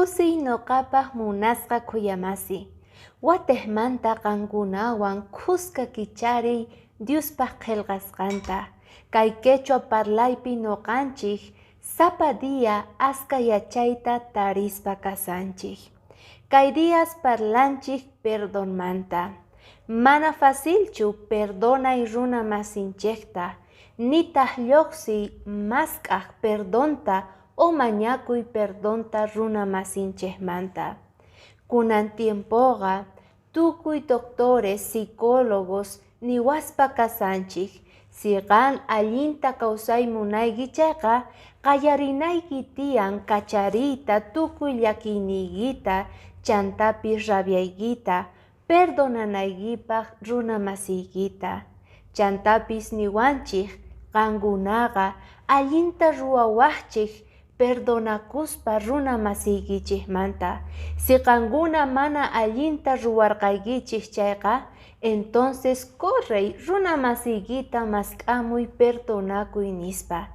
Kusiy noqapaq munasqa khuyamasi, watejmanta qankunawan khuska kichariy Diospaq qhelqasqanta, kay quechua parlaypi noqanchik sapa día aska yachayta tarispa kasanchik. Kay días parlanchik perdonmanta. Mana facilchu perdonay runa masinchikta, nitaq lluqsiy mask'aq perdonta o mañakuy perdonta runa masinchikmanta. Kunan tiempoqa tukuy doctores, psicólogos niwaspa kasanchik, si qan allinta kawsay munayki chayqa qallarinayki tiyan kachariyta tukuy llakiyniykita chantapis rabiaykita perdonanaykipaq runa masiykita. Chantapis niwanchik qankunaqa allinta ruwawaqchik perdonakuspa runa masiykichikmanta. Si qankuna mana allinta ruwarqaykichik chayqa, entonces correy runa masiykita mask'amuy perdonakuy nispa.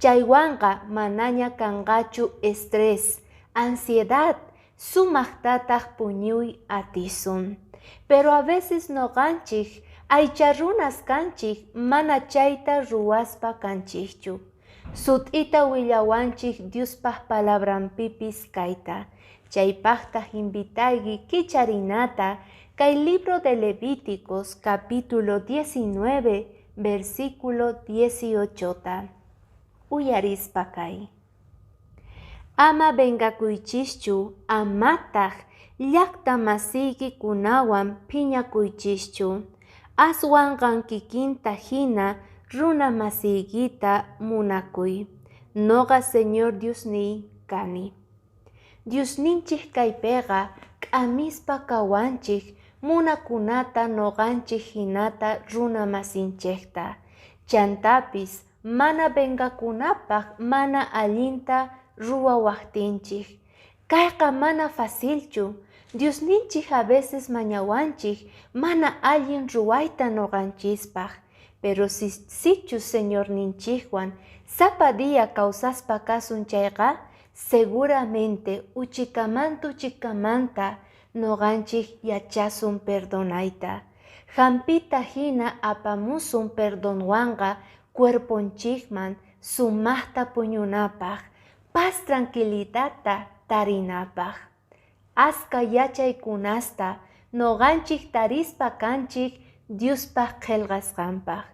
Chaywanqa manaña kanqachu estrés, ansiedad, sumaqtataq puñuy atisun. Pero a veces noqanchik aycha runas kanchik mana chayta ruwaspa kanchikchu. Sut'ita willawanchik Diospaq palabranpipis kayta. Chaypaqtaq invitayki kicharinata kay libro de Levíticos capítulo 19 versículo 18ta. Uyarispa kay. Ama vengakuychischu, amataq llaqta masiykikunawan phiñakuychischu. Aswan qan kikinta hina runa masiykita munakuy. Noqa Señor Diosniy kani. Diosninchik kaypiqa k'amispa kawanchik munakunata noqanchik hinata runa masinchikta. Chantapis mana vengakunapaq mana allinta ruwawaqtinchik. Kayqa mana facilchu. Diosninchik a veces mañawanchik mana allin ruwayta noqanchispaq. Pero si sichus Señorninchikwan sapa día kawsaspa kasun chayqa, seguramente uchikamanta uchikamanta noqanchik yachasun perdonayta. Hampita hina apamusun perdonwanqa cuerponchikman sumaqta puñunapaq, paz tranquilidadta tarinapaq. Aska yachaykunasta noqanchik tarispa kanchik Diospaq qhelqasqanpaq.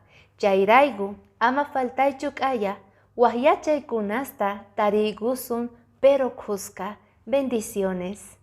Chayrayku ama faltaychu k'aya, wak yachaykunasta tariykusun pero khuska. Bendiciones.